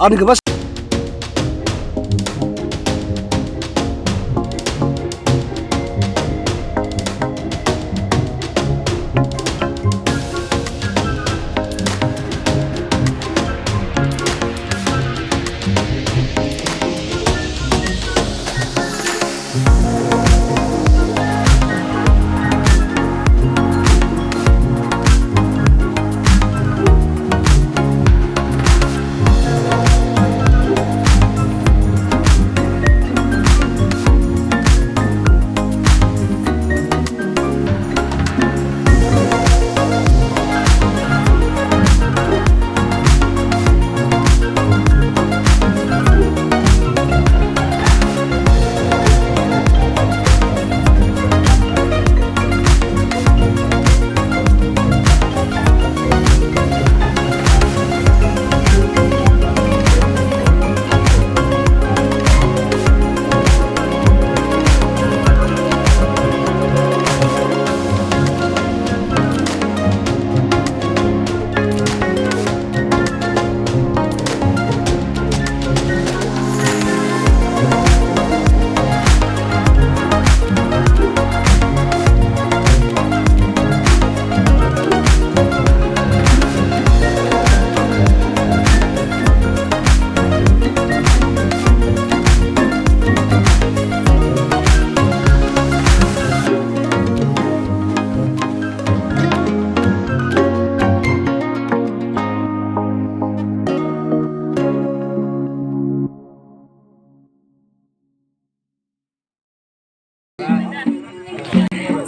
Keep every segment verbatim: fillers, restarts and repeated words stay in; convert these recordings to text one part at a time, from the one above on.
Ani gaba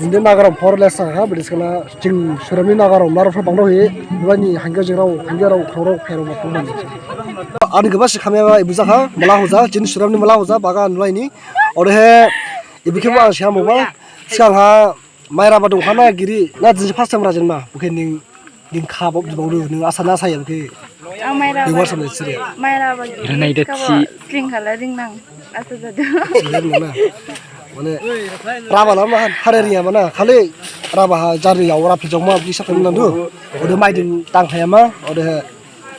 Jini nagarao forest ha, bidi skala jing suremni nagarao, nagarao pha bangdao hi, bani hangke jingrao, hangke rao, khaorao, phairao, ma phung mani. Ani gaba si khamya ba, ibu jakha, mala hoja, jini suremni mala hoja, baga nulaini. Odehe, ibu khebo ang siya moba, siya ha, Mairaba dongkha na giri, na jini first time rajen ma, bukhe ning, ning kha bob di baodu, ning asa na saya bukhe. Ang Mairaba. Ning war samne sire. Mairaba giri. Ira nai da kabo si. Sling khala ring nang, asa jadu. Sling nang na. Mane, raba lama han, hare ring ya mana, khali raba ha jari ya, ora phi jong ma, bisa kan nandu. Ode maiding tang khaya ma, ode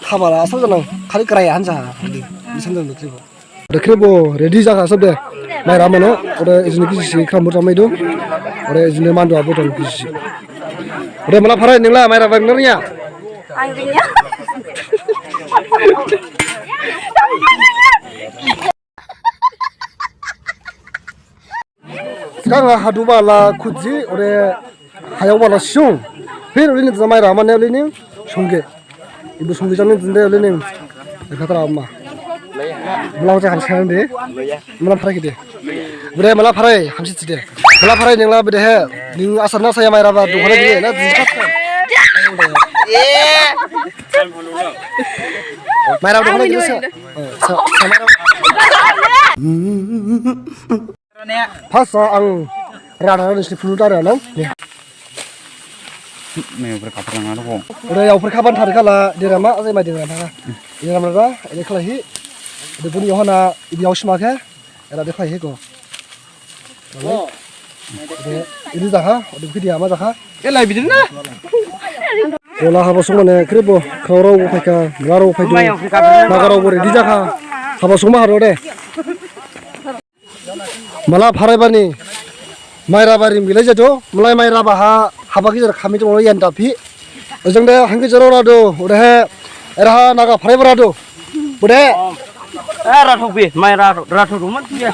khabala asa janang, khali krai han sa, ode, bisa janang. Ode khrebo ready jakha sob de. Mai ramano, ode ejini kisi si khamur jamai do. Ode ejini mandu abo dong kisi si. Ode mala pharai ningla mai raba ngernya. Ang rinya. Skang ha hadu bala khutji, ode hayao bala sung. Phir ulini jamai ramane ulini sungge. Ibu sungge jani jinde ulini. Khatra amma. Mala hoja hamsi khan de. Mala pharai khide. Bede mala pharai hamsi thide. Mala pharai ningla bede he. Ning asar na saya mai raba dukhana de na. Mai raba dukhana de sa. Sa, sa mai raba. Phasa ang rada rada nisi phunu da rada nang. Mai yaophar khaphar nang aro. Ore yaophar khaban thar khala dera ma ajai mai dera ma. Dera ma da ere khala hi. De buni yohana ibi yaosi ma khe. Era de khlai hi ko. Ede, ede jakha, ode bukhe diya ma jakha. E lai bidin na. Ola haba sungmane khrebo, khaorao bo phaikha, mlarao bo phaidu, nagarao bo ready jakha. Haba sungma haro de. Mala pharai bani, mai raba ring bilai jadu, malai mai raba ha, haba gijir khami dong yan daphi. Ojang de hangke jero rado, odehe, eraha naga pharai bo rado. Bode. Eh, rathok bi, mai rathok, rathok rumat bi.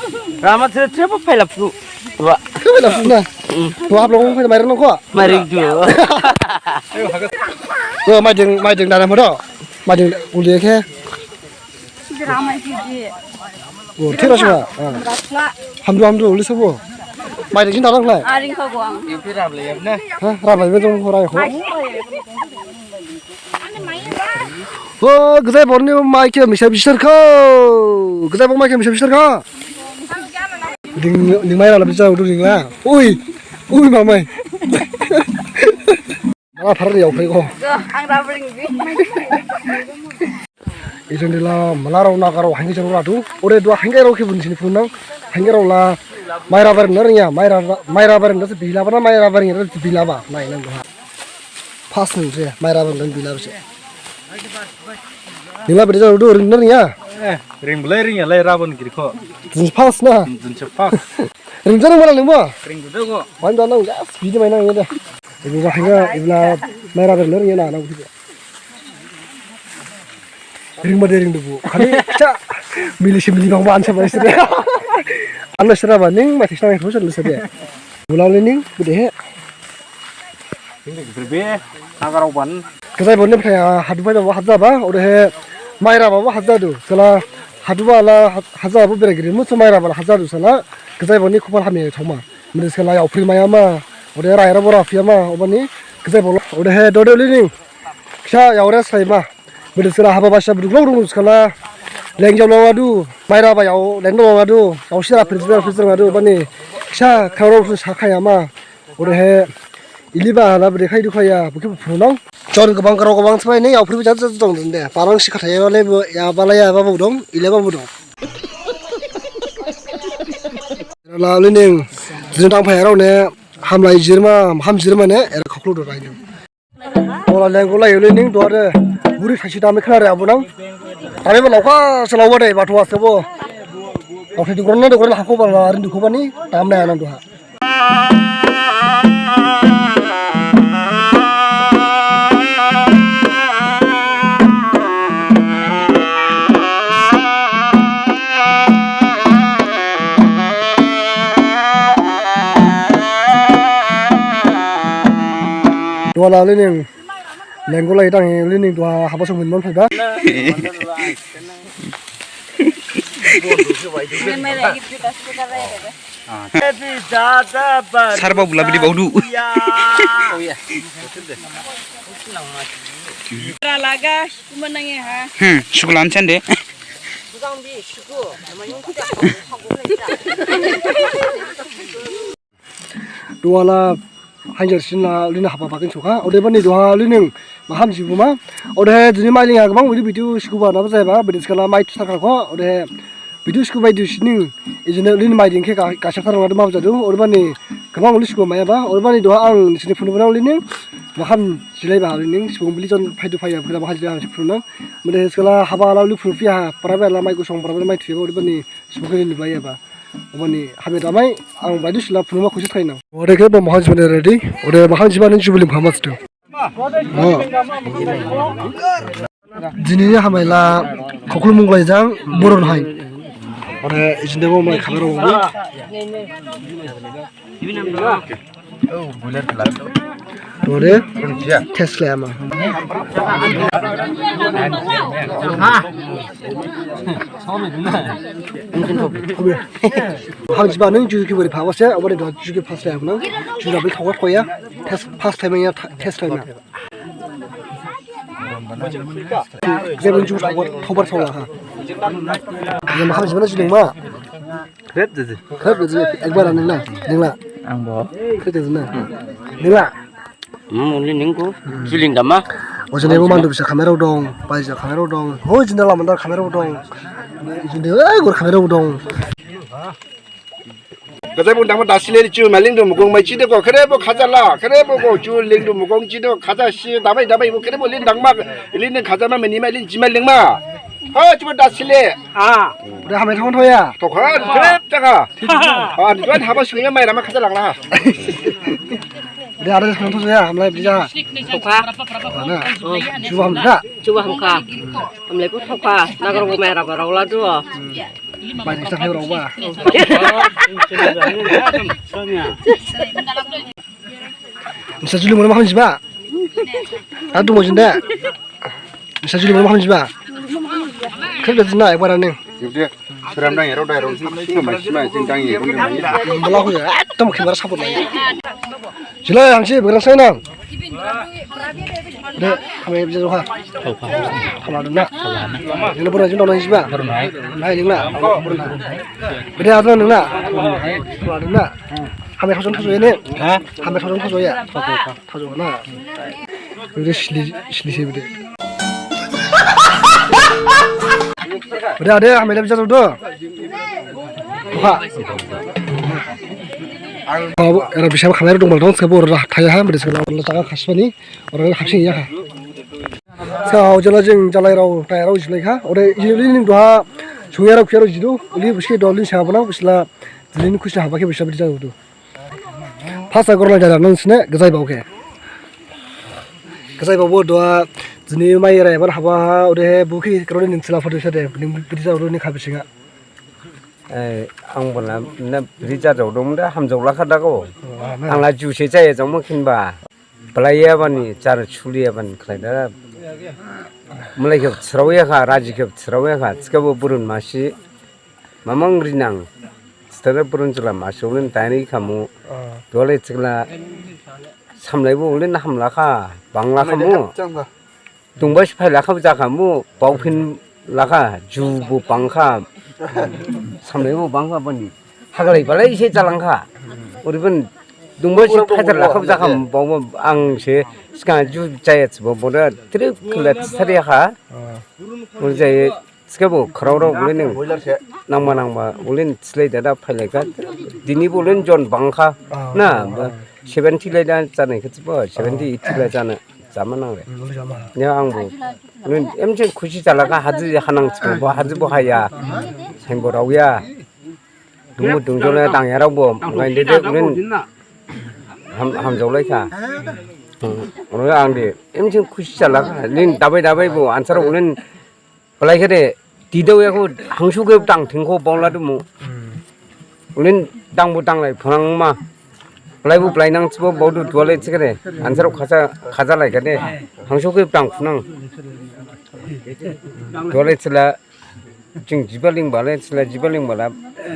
Ramat se se bo phailap su. Wa. Phailap su na. Hmm. Wa hap long phai mai rano ko. Mai ring du. Wa mai ding, mai ding dana modo. Mai ding uli khe. Ramai ji. O, thira sma. Rasla. Hamdu, hamdu, uli sabo. Mai ding dana khlai. Aring kho gong. Ha, rabai me jong khorai kho. O, gajai borni mai khe misa bisar kho. Gajai bor mai khe misa bisar kho. Ding, ding mai rala bisar udu ding la. Ui, ui mamai. Mala pharai yaophai kho. Ang raba ring bi. Ijang dila mala rao nagarao hangke jero radu. Ore dua hangke rao khe bun sini phunang. Hangke rao la mai raba ring na ringya. Mai raba, mai raba ring na se bilaba na mai raba ring na se bilaba. Nai nang dua. Pas nung se mai raba ring na bilaba se. Ningla bede jadu ringna ringya? Eh, ring belai ringya lai Rabon girikho. Jinsi pass na? Jinsi pass. Ringja nang mana ningbo? Ring gudo go. Wan da nang just bidi mai nang ya da. Ibu ga hingga ibla mai Rabon ringya na nang. Ring bade ring dubu. Khali cha mili si mili bang ban sa bai sire. Anna sira ba ning ma tisna nang khusan sire. Bulao le ning bede he. Ring bede be nagarao ban. Gajai boni phai hadu ba hadu ba odehe maira ba hadu du. Kala hadu ba la hadu ba bere giri musu maira ba hadu sala. Gajai boni khupal hami thoma. Mede skala yaophri maya ma. Ode raira bora phia ma. Obani gajai bolo. Odehe dode le ning. Kisa yaore sai ma. Bede sela haba basa buduk long rung skala. Leng jam long adu. Maira ba yao leng long adu. Yao sira prince prince adu bani. Kisa kharo rung sa khaya ma. Odehe ili ba hala bede khai du khaya. Buki bu phunang. Chon gabang karo gabang sbai ne yao phri jat jat dong de. Parang si khathai ya le ya bala ya ba bu dong. Ile ba bu dong. La le ning. Jin dang phai rao ne. Hamlai jirma ham jirma ne. Era khoklu do rai dong. Ola lenggo lai le ning duha de. Buri thaisi dami khna re abo nang. Dami ba laokha se laoba de ba thuwa se bo. Laokha dugron na dugron hakho ba la rin dukho bani dam na nang duha. Duha la le ning. Lenggo lai dang lining duha haba song min mon phaiba. Sarba bula bidi baodu. Laga, kuma nang ya ha. Hmm, sukulan sende. Duha la hanjar sinla lining haba bakin sukha. Odebani duha lining maham jibuma. Odehe jini mailing ha gabang video sikuba naba jaiba. Bede skala mai thusakha kho. Odehe video sikuba video sining. Ijine lining mai dingkhe ka, kasa tharang ladu maba jadu. Odebani gabang uli sikuba mayaba. Odebani duha ang sini phunu banang lining. Maham jilaiba lining. Sibung bili jon phaidu phaiya. Bukila maham jilaiba phunu nang. Bede skala haba la uli phunu phiya. Parabe la mai gusong parabe mai thuyaba. Odebani sibung khe ni bayaba. Obani hamya damai, ang baidu sila phunuma khusi thainang. Ode khe bo mahan jibani ready. Ode mahan jibani jubilee phama situ. Oh. Jini hamai la khoklu munglai jang boron hai. Ode ijinde bo mai khamero bo. Tore test khlai ama. Ham jiba nung juki bori phawa se, obori dot juki first time nung. Juda bori thawa thoya. Test first time ya test time ya. Jebon ju thawa thawa thawa ha. Jema ham jiba na juling ma. Khrip jaji. Khrip jaji. Ekbar ningla, ningla. Ang bo. Khrip jaji na. Ningla. Hmm, only ningko. Juling dama. Ojane bo mandu bisa khamera dong, paisa khamera dong. Hoi jindala mandar khamera dong. Jinde, eh, gor khamera dong. Gajai bun dama dasile chu maling dong mukong mai chide ko khere bo khajala, khere bo ko chu ling dong mukong chide khaja si damai damai bo khere bo lin dang ma, lin khaja ma meni ma lin jima ling ma. Ha, chuba dasile. Ah. Udah hamai thong thoya. Thokha, thep thakha. Ah, duan haba suya mai rama khaja langla. Udah ada thong thoya, hamlai bija. Thokha. Mana? Chuba hamda. Chuba hamkha. Hamlai bu thokha. Nagar bu mai raba raula du. Mai ni sa hai raba. Nisa juli mana maham jiba? Adu mo jinda. Nisa juli mana maham jiba? Kau dah jinda ekbar aning. Yaudah, seram dang ya, roda rong sini mai sini mai jing dang ya, roda mai. Malah aku ya, tam kamera sabut lagi. Jila yang si berang saya nang. De, kami bisa juga. Kalau ada nak, ini pernah jin dong jiba. Pernah. Nah, ini nak, pernah. Beda apa nak? Kalau ada nak. Hamai thaojon thaojo ya ne? Ha? Hamai thaojon thaojo ya? Thaojo na. Bede sili, sili se bede. Bede ade hamai lab jadu do. Ha. Ang era bisa khamai dong mal dong sabo ra thaya ha bede sabo la jaga khasbani. Orang hapsing ya ha. Sa hao jala jing jalai rao, tai rao jilai kha. Ode ili ning duha sungya rao kya rao jidu. Ili buski dolin sa bonang busla. Dilin kusna haba khe busla bidi jadu. Phasa gorla jada nang sine gajai bau khe. Gajai bau bo duha dini mai rai ban haba ha ode he buki kroni ning sila photo sa de ning bidi jadu ni khabisinga. Eh, ang bona na bidi jadu dong da hamjau lakha dago. Ang la juse jaya jang mo khinba. Balaiya bani, jar suliya bani khlaida. Malai khe sraoya kha, raji khe sraoya kha, thikhabo burun masi, mamang rinang. Sithada burun jila masi, ulin taini khamu. Dole thikla, samlaibo ulin hamla kha, bangla khamu. Dungba siphai lakha jakhamu, bauphin lakha, jubu bangkha. Samlaibo bangkha bani. Hagalai balai se jalangkha. Uriban dungba si phaithar lakha jakha bangma ang se ska ju jaya thibo boda trip khala thariya kha. Uri jaya thikhabo khraorao ulin nangma nangma ulin thilai dada phailaikha. Dini bo ulin jon bangkha. Na seventy lai da janai kha thibo seventy eighty lai jana jama nangre. Ya ang bo ulin emjing khusi jalakha haji hanang thibo bo haji bo haya. Sain bo raoya. Dungmu dungjole dangyarao bo, ngai de de ulin ham, hamjaolai kha. Ulin ang de, emjing khusi jalakha, nin dabai dabai bo, ansarao ulin, balai kha de, didao ya kho, hangsu khe dang thing kho, bongla dumu. Ulin dang bo danglai, phunang ma. Balai bo balai nang thibo, bau du dualai thikha de, ansarao khaja, khajalai kha de, hangsu khe dang phunang. Dualai thila, Jing jiba lingba le, sila jiba lingba la.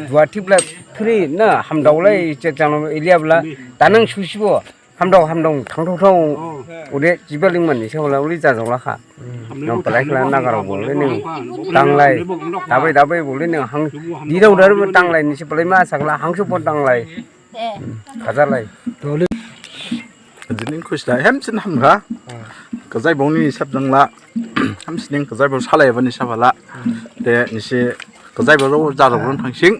Dua thibla phiri na hamdao lai, je jang iliyabla. Danang susibo, hamdao, hamdao, thangthao thao. Ode jiba lingba ni sawla, uli jajao lakha. Nang palai khla nagarao bo le ning tanglai. Dabai, dabai bo le ning hang, didao daro tanglai, nisi palai ma sakla, hangsu bo tanglai. Khajalai. Dini khusi da, hemsin hamkha. Gajai bongni sabjangla. Hamsining gajai bong salaibani sabala. De nisi gajai bong jaro bong thangsing.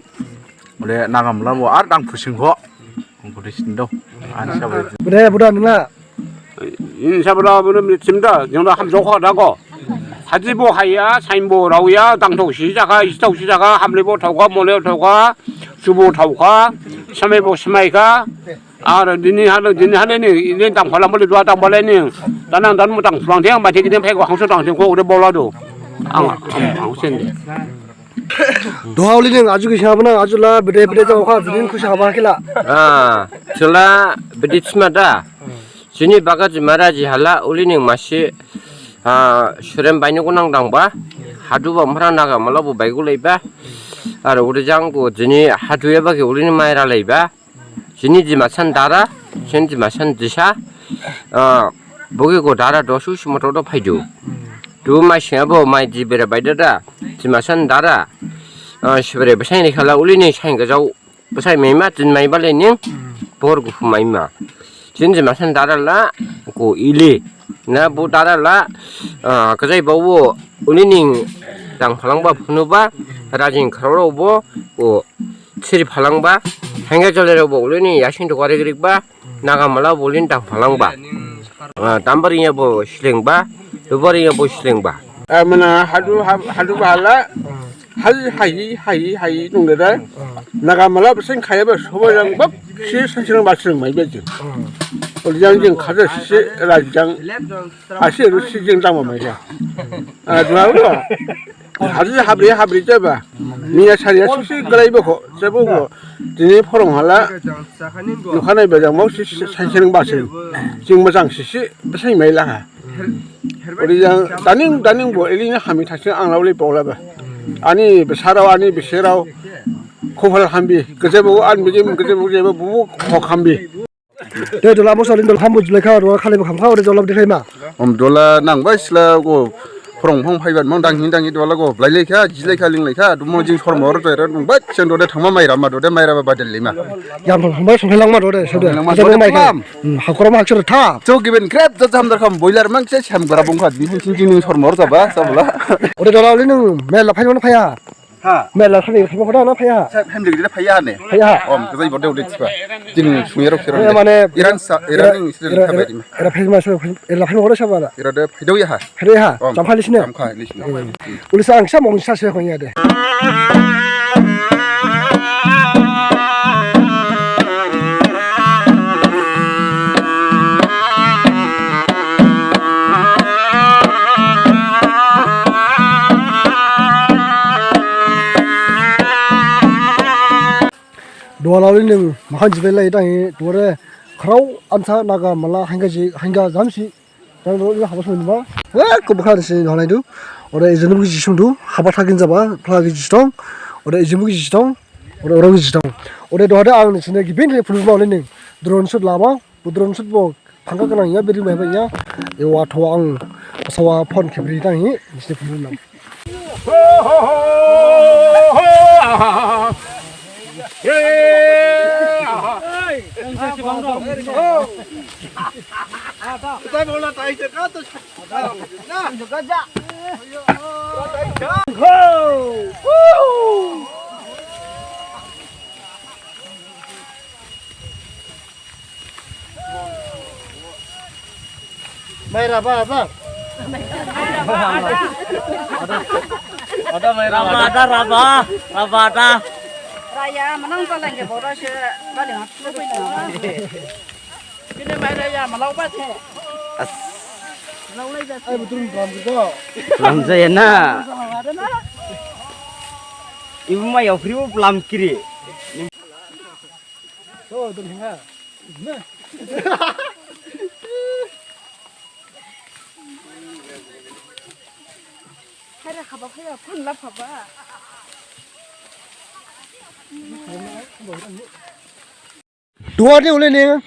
Ode nagamla bo ar dang phusing ho. Ang khusi sindo. Ani sabai. Bude buda nula. Ini sabala bo ni simda, jengda hamjaokha dago. Haji bo haya, sain bo raoya, dangthao si jakha, isthao si jakha, hamle bo thaokha, mole thaokha, subo thaokha, samai bo smaikha. Ar dini hale, dini hale ni, ini dangphalangbo le dua dangphalai ni. Danang dan mo dangphalang theng, maithai gini phaigo hangso dang theng kho ode baoladu. Ang, ang, ang sen de. Duha uli ning aju kisa bana, aju la bede bede jaokha, bede khusi haba khela. Ah, chula bede chima da. Jini baga jima raji hala uli ning masi, ah, surem baini gunang dangba. Hadu ba mra nagamala bo baigulaiba. Ar uri jang go jini hadu ya bagi uli ning maira laiba. Jini Dimasa ni dara, jini Dimasa ni disa, ah, bogi go dara dosu simoto do phaidu. Du mai singabo mai di bere baidada, Dimasa ni dara, ah, sibere bsai ni khala uli ni sain gajao, bsai maima, din maiba le ning, bor gufu maima. Jini Dimasa ni dara la, go ili, na bo dara la, ah, gajai bawo, uli ning dangphalangba phunuba, rajing kharao bo, go, Siri phalangba, hangga jole rao bo ulini yasin do gari grik ba, nagamala bo ulini dang phalangba. Ah, dambari ya bo slingba, dubari ya bo slingba. Ah, mana hadu, ha-, hadu bala, hai, hai, hai, hai, nung dada. Nagamala bsing khaya ba, sobo jang bab, si sansirang ba sirang mai bejing. Uli jang jing khaja si rajang, asi ru si jing dang ma mai ja. Ah, dua ula. Habri, habri, habri jaba. Niya sariya susi galai bokho, jabo kho. Dini phorong hala. Nukhanai bajang mau si, si, sansirang basing. Jing mojang sisi, bsai mai laha. Uri jang, daning, daning bo, elini hami thasing ang lauli baolaba. Ani bsarao, ani bsarao. Khopal hambi, gejebo, an biji, gejebo, gejebo, bubu, khok hambi. De dola mosa lin dol hambu julai kha, dola khali bo kham kha, ore dola de khaima. Om dola nang bai sila go, phorong phong phaiban, mong dang hin dang hin dola go, blai lai kha, ji lai kha, ling lai kha, dumo jing sormo ro toira, nung bai, sen dode thangma mai rama, dode mai rama badel lima. Yam phang phang bai, song lang ma dode, sode. Lang ma dode mai kha. Thangam. Hmm, hakora ma hakora tha. Chok giben krep, jat jam dar kham, boiler mang se, sem gara bung kha, jing hin jing sormo ro jaba, sabla. Ore dola uli nung, mel la phai mana phaya. Ha. Mela khani khani khoda na phaya. Sa hem degre phaya ne. Phaya. Om, kazai bode ode thiba. Jing sungya rok sira. Mane Iran sa, Iran ni sira era, era, era phaya ma so, era phaya khoda saba. Era de phaido ya ha. Phaya ha. Om. Jamkha lisne. Jamkha lisne. Ulisa ang sa mong sa se khoya de. Duha lauli ning makhan jibai lai dang hi, duha re kharao ansa naga mala hangga ji, hangga jamsi. Dang duha ri haba sung ma. Eh, ko bukhan si duha lai du. Ore ejenu ki jisung du, haba thakin jaba, phla ki jisung. Ore ejenu ki jisung. Ore oro ki jisung. Ore duha de ang ni sine ki bin re phulu ma ore ning. Drone shoot lama. Budron sut bo, phangka kanang ya, beri mai ba ya. Ewa tho ang, asawa phone khebri tang hi, nisi phone nang. Mai raba, apa? Ada mai raba, ada raba, raba ada. Raya, menang paling ke bodoh sih, paling aku pun. Ini mai raya, malau pas. As. Ai, betul, pelam gitu. Pelam saya na. Ibu mah ya, free pelam kiri. Hara khaba khaya, phun lap khaba. Duha de ule ning,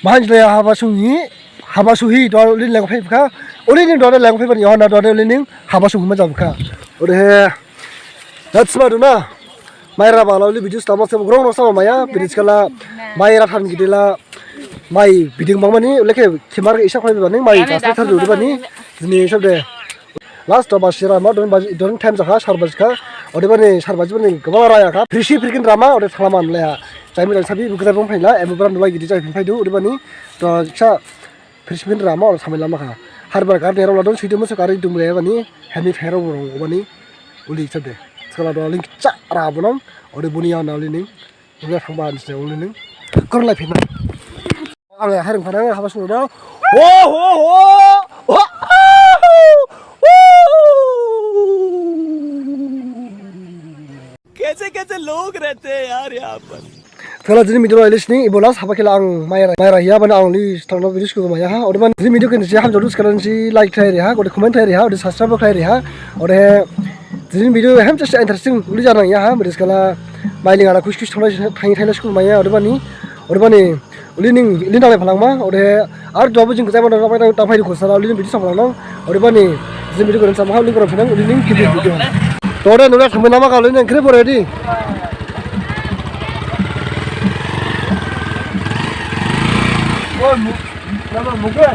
mahan jilai haba sunghi, haba suhi, duha ule ning lengphai kha, ule ning duha de lengphai bani, yohana duha de ule ning, haba sunghi ma jam kha. Ule he, that's my duna. Mai raba la uli video stama se grong no sama maya, video skala mai ra than gidila mai biding bang mani, ule khe khimar ke isa khlai bani, mai gas thar du bani, jini sabde. Last to basira ma don bas don time jakha, sar bas kha, ode bani sar bas bani gabang raya kha, prisi prikin rama, ode thalaman le ha. Jaimi dan sabi bukha bang phaila, em bran dulai gidi jai phaidu, ode bani to sa Phris phin rama ora samai lama kha. Harbar gar nero ladon sui demo se kari dum le bani hemi phero boro bani uli chade. Skala do ling cha ra bonam ore buni ya na uli ning. Uli thang ba ni se uli ning. Kor lai phin na. Ang haring phanang haba sung do. Ho ho ho. Ho. कैसे कैसे लोग रहते हैं यार यहाँ पर। Thela jini video lo ilis ni ibolas haba khela ang mai ra mai ra hiya bana ang li stang no video sku maya ha. Ode bani jini video khe nisi hamjao du skala nisi like khlai ri ha, ode comment khlai ri ha, ode subscribe khlai ri ha. Ode jini video hem just interesting uli jana ya ha, ode skala mai ling ala kuis kuis thang thang thang sku maya ode bani ode bani Uli ning, uli ning dalai phalangma, ode ar duha bo jing kchai mano, tang phai, tang phai di khosala, uli ning video samlangno, ode bani, jing video kono samha, uli kono phinang, uli ning kibri video. Tode nula thangma nama ka, uli ning kre pore di. Oh, mu-, nama muka.